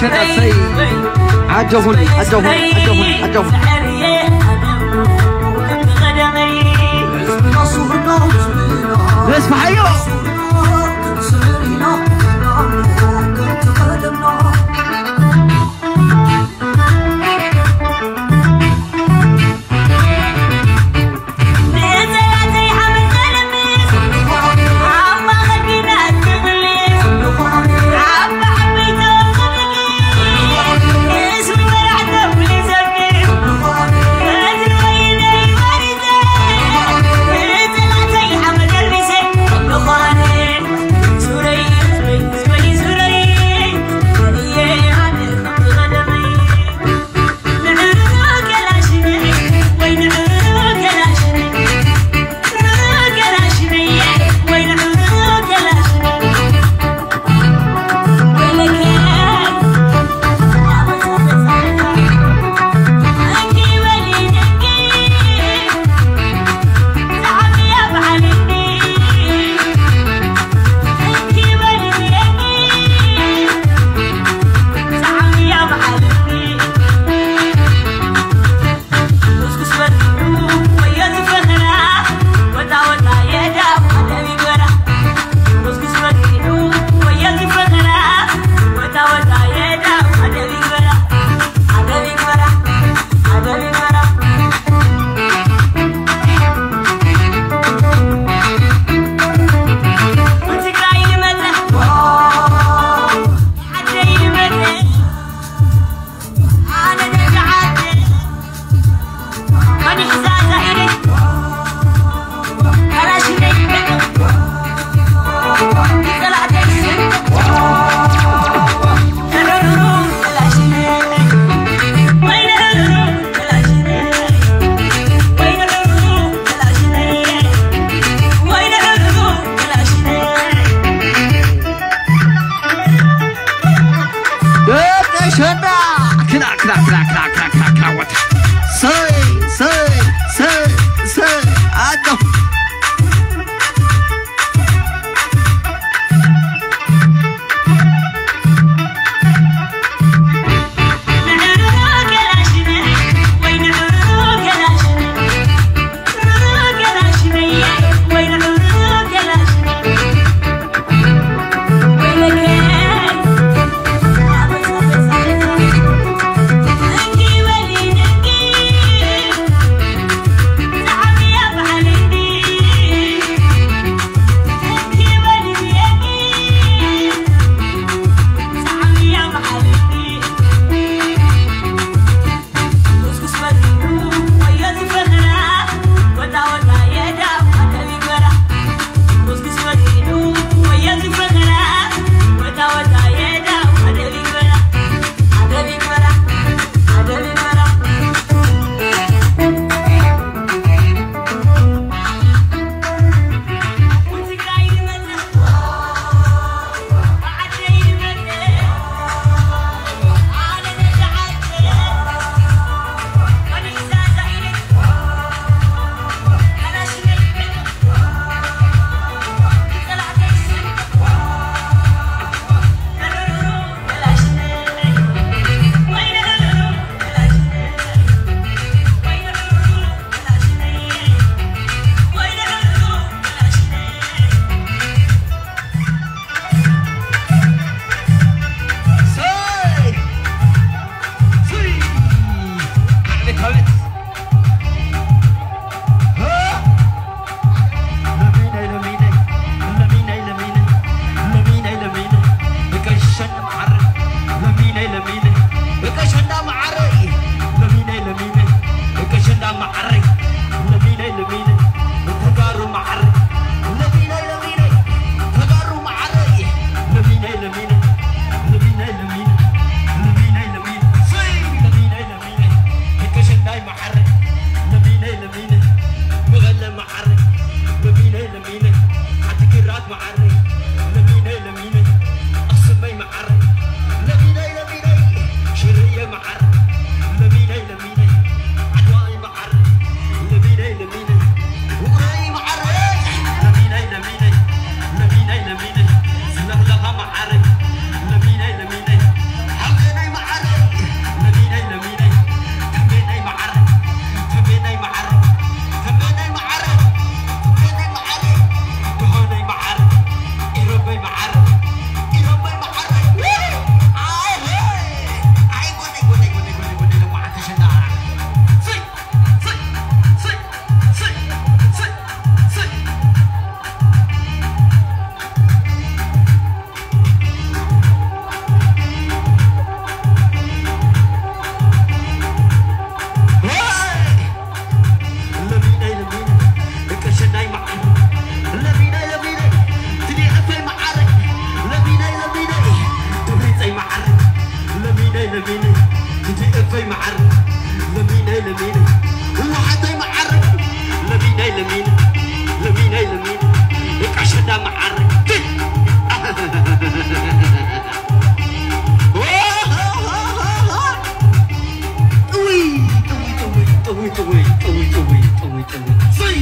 ሸጣሰይ ዓጀኹን ዓጀኹን ዓጀኹን ዓጀኹን ተስፋሓዮ ለሚን ለሚን ኣይ ለሚን ደቂ ኣሸንዳ መዓር ጥውይ ጥውይ ጥውይ ጥውይ ጥውይ ጥውይ ጥውይ ጥውይ ጥውይ ጥውይ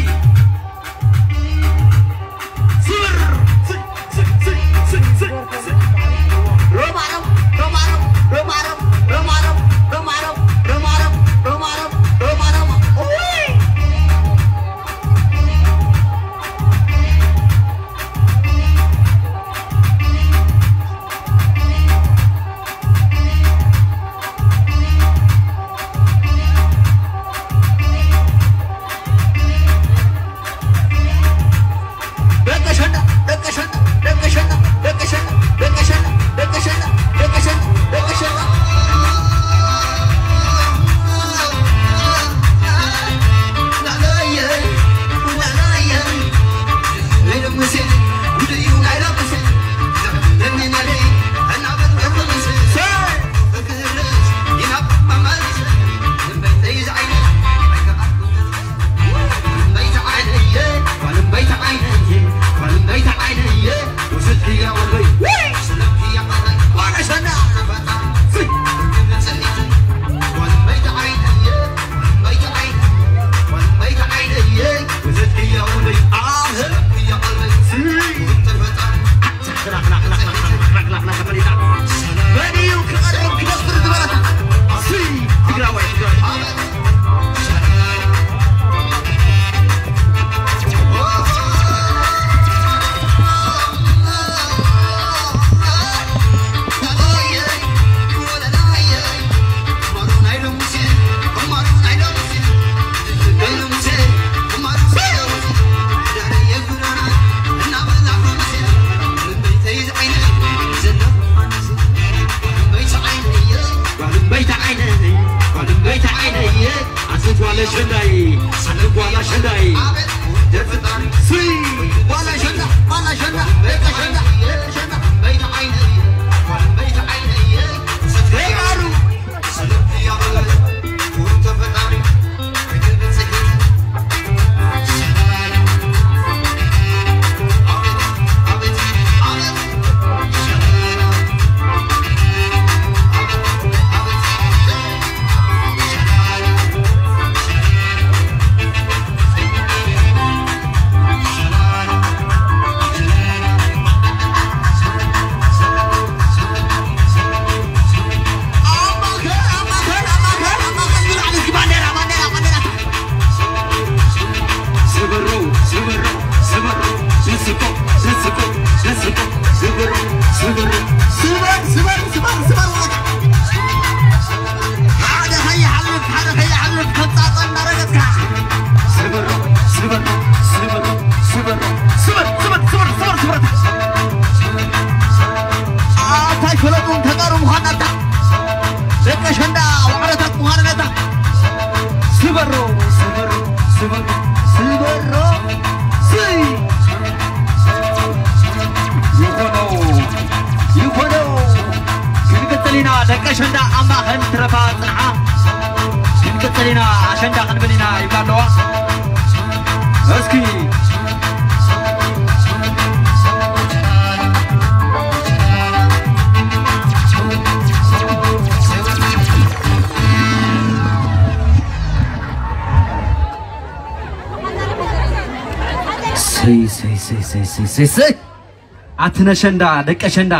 ኣቲ ነሸንዳ ደቂ ኣሸንዳ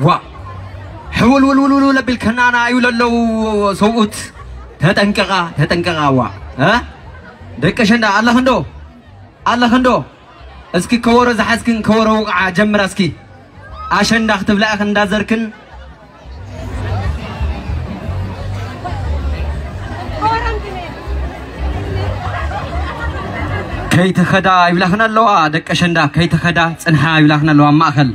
ዋ ሕውልውልውልውል ኣቢልከናና እዩ ለለው ሰብኡት። ተጠንቀቓ ተጠንቀቓ ዋ ደቂ ኣሸንዳ ኣለኽንዶ ኣለኽንዶ? እስኪ ከበሮ ዝሓዝክን ከበሮ ውቕዓ ጀምራ እስኪ። ኣሸንዳ ክትብላ ኢኽን እንዳዘርክን ከይተኸዳ ይብላኽን ኣለዋ ደቂ ኣሸንዳ ከይተኸዳ ጽንሓ ይብላኽን ኣለዋ ኣብ ማእኸል።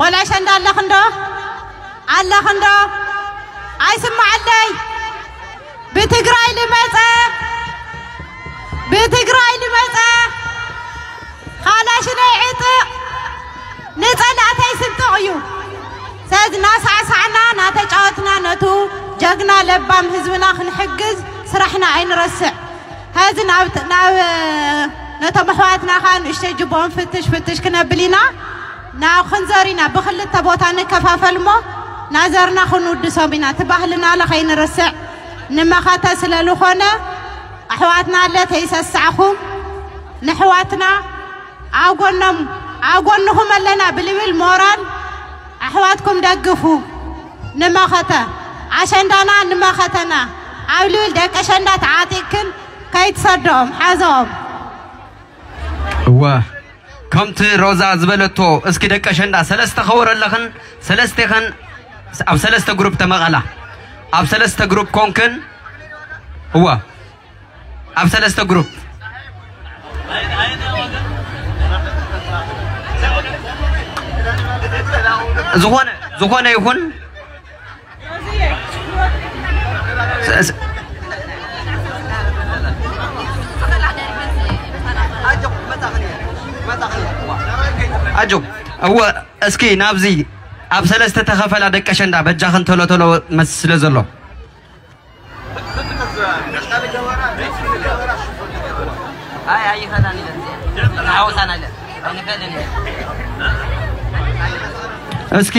ቆልዓ ሸንዳ ኣለኽንዶ? ኣለኽንዶ? ኣይስማዓለይ። ብትግራይ ልመጸ፣ ብትግራይ ልመጸ፣ ካላሽነይ ዕጥቕ፣ ንጸላእተይ ስንጥቕ እዩ። ስለዚ እናሳዕሳዕና እናተጫወትና ነቱ ጀግና ለባም ህዝብና ክንሕግዝ ስራሕና ኣይንረስዕ። ሕዚ ናብ ናብ ነቶም ኣሕዋትና ኸዓ ንእሽተይ ጅቦም ፍትሽ ፍትሽ ክነብል ኢና። ናብ ክንዘር ኢና ብኽልተ ቦታ ንከፋፈል እሞ ናዘርና ክንውድሶም ኢና። እቲ ባህልና ለ ኸይንርስዕ ንመኸተ ስለ ዝኾነ ኣሕዋትና ለ ተይሰሳዕኹም ንኣሕዋትና ኣብ ጎኖም ኣብ ጎንኹም ኣለና ብልብል ሞራል ኣሕዋትኩም ደግፉ። ንመኸተ ኣሸንዳና ንመኸተና ኣብ ልብል ደቂ ኣሸንዳ ተዓጢቅክን ከይትሰድኦም ሓዘኦም። እወ ከምቲ ሮዛ ዝበለቶ እስኪ ደቂ ኣሸንዳ ሰለስተ ከበሮ ኣለኽን ሰለስቴኽን ኣብ ሰለስተ ግሩፕ ተመቐላ ኣብ ሰለስተ ግሩፕ ኮንክን እወ ኣብ ሰለስተ ግሩፕ ዝኾነ ዝኾነ ይኹን ኣጆ እወ እስኪ ናብዚ ኣብ ሰለስተ ተኸፈላ ደቂ ኣሸንዳ በጃኽን ቶሎ ቶሎ መስ ስለ ዘሎ ኣይ ኣይኸላን ኢለን ሓወሳና ኢለን ኣይንፈልጥን ኢና እስኪ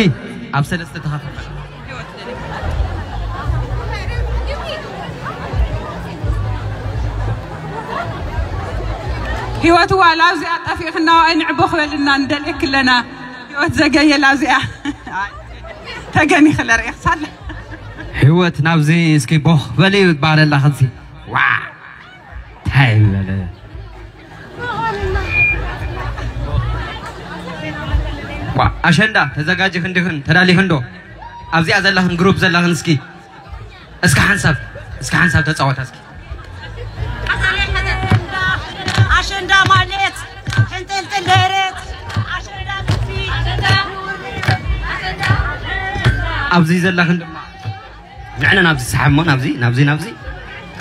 ኣብ ሰለስተ ተኸፈላ ህይወት ዋላ ኣብዚኣ ጠፊእክና ኣይንዕቦ ክበልና ንደልየክ ኣለና። ህይወት ዘገየ ላብዚኣ ተገኒ ክለርእክ ሳለ ህይወት ናብዚ እስኪ ቦኽ በሊ ይባለላ ክንሲ ዋ እንታይ በለ ዋ ኣሸንዳ ተዘጋጅ ክንዲኽን ተዳሊኽን ዶ ኣብዚኣ ዘለኽን ግሩፕ ዘለኽን እስኪ እስኪ ሓንሳብ እስኪ ሓንሳብ ተጻወታ እስኪ ኣሸንዳ ማለት ሕንጥልጥል ደረት ኣሸንዳ ኣብዚ ዘለኽን ድማ ንዕነ ናብዚ ሰሓሞ ናብዚ ናብዚ ናብዚ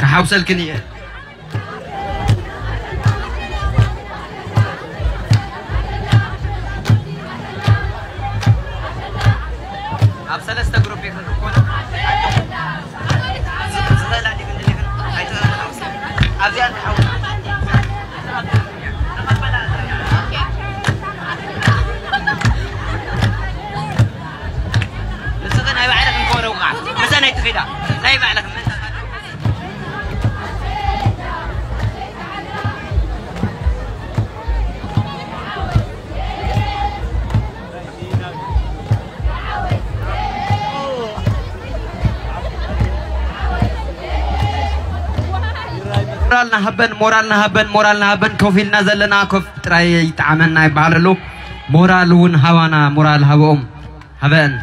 ክሓውሰልክን እየ ኣብ ሰለስተ ግሩፕ ኢኹም ክትኮኑ ዝኽእል ኣሊኽን ድሊኽን ኣይትኽእልን ኣብዚኣ ንሓው ንስኺ ናይ ባዕልኽን ኮረውካ ምሰ ናይ ትኺዳ ናይ ባዕልኽን ሞራል ናሃበን ሞራል ናሃበን ሞራል ናሃበን ኮፍ ኢልና ዘለና ኮፍ ጥራይ ይጠዓመና ይበሃል ኣሎ ሞራል እውን ሃባና ሞራል ሃበኦም ሃበን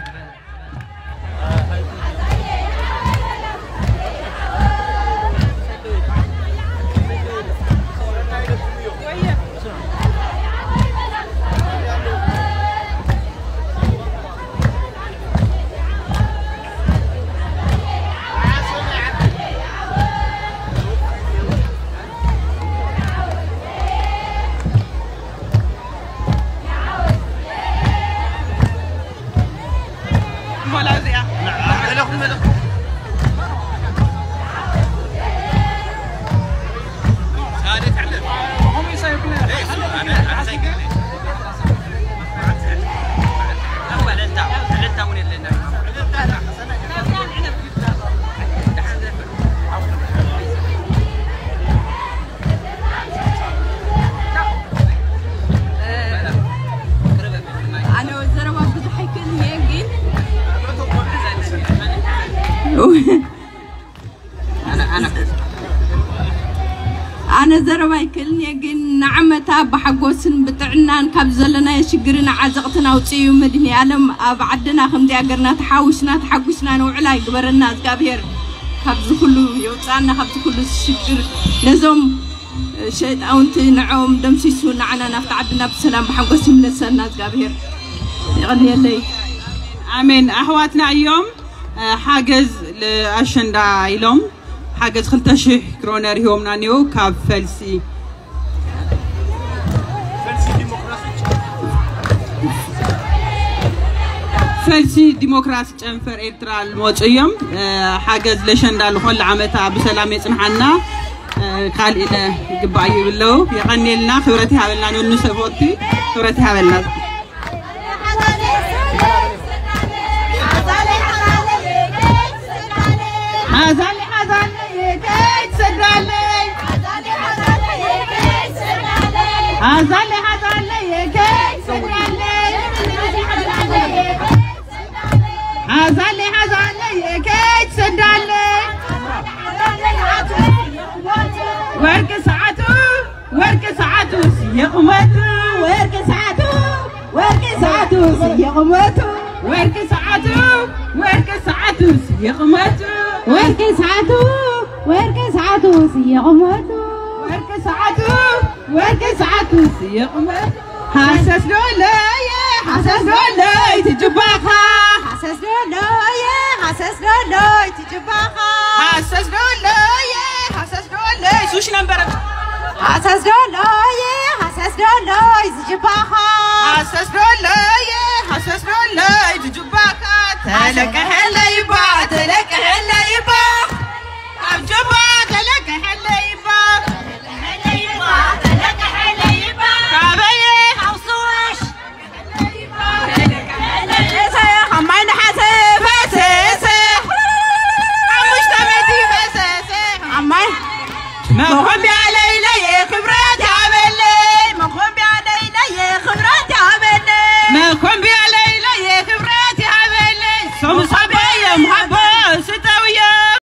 ኣነ ዘረባ ኣይክእልን እየ ግን ንዓመታ ብሓጎስን ብጥዕናን ካብ ዘለናዮ ሽግርን ዓዘቕትን ኣውፅኡ መድኒ ኣለም ኣብ ዓድና ከምዚኣ ገርና ተሓውስና ተሓጉስና ነውዕላ ይግበረና እግዚኣብሔር ካብዚ ኩሉ የውፅኣና ካብዚ ኩሉ ሽግር ነዞም ሸይጣውንቲ ንዕኦም ደምሲሱ ንዓና ናብቲ ዓድና ብሰላም ብሓጎስ ይምለሰና እግዚኣብሔር ይቐንየለይ። ኣሜን። ኣሕዋትና እዮም፣ እ፣ ሓገዝ ለኣሸንዳ ኢሎም ሓገዝ ክልተ ሽሕ ክሮነር ሂቦምና እኒኦ ካብ ፈልሲ። ፈልሲ ዲሞክራሲ ጨንፈር ኤርትራ ልመፁ እዮም። እ፣ ሓገዝ ለሸንዳ ልኾን ለዓመታ ብሰላም የፅንሓና። እ፣ ካልእ ኢለ ይግባእ ይብለው። የቐንየልና፣ ክብረት ይሃበልና፣ ንኑ ሰቦቲ ክብረት ይሃበልና። ሓዛለይ ሓዛለይ ከይትሰዳለይ። ሓዛለይ ሓዛለይ ከይትሰዳለይ። ሓዛለይ ሓዛለይ ከይትሰዳለይ። ወርቂ ሰዓቱ ወርቂ ሰዓቱ ስየቑመቱ። ወርቂ ሰዓቱ ወርቂ ሰዓቱ ስየቑመቱ። ወርቂ ሰዓቱ ወርቂ ሰዓቱ ስየቑመቱ። ወርቂ ሰዓቱ ወርቂ ሰዓቱ ስየቑመቱ። ወርቂ ሰዓቱ ወርቂ ሰዓቱ ስየቑመቱ። ሃሰስ ዶለየ ሃሰስ ዶለይ ትጅባኻ። ሃሰስ ዶለየ ሃሰስ ዶለይ ትጅባኻ። ሃሰስ ዶለየ ሃሰስ ዶለይ ሱሽ ነበረ። ሃሰስ ዶለየ ሃሰስ ዶለይ ዝጅባኻ። ሃሰስ ዶለየ ሃሰስ ዶለይ ትጅባኻ። ተለቀሐለይ ባ ተለቀሐለይ ባ ካብ ጅባ ተለቀሐለይ ባ። ካበየ ካብ ማይ ነሓሰ ፈሰሰ። ሓሙሽተ መቲ ፈሰሰ። ኣብ ማይ መኾንቢያ ለይለየ ክብረት ያበለይ። መኾንቢያ ለይለየ ክብረት ያበለይ። መኾንቢ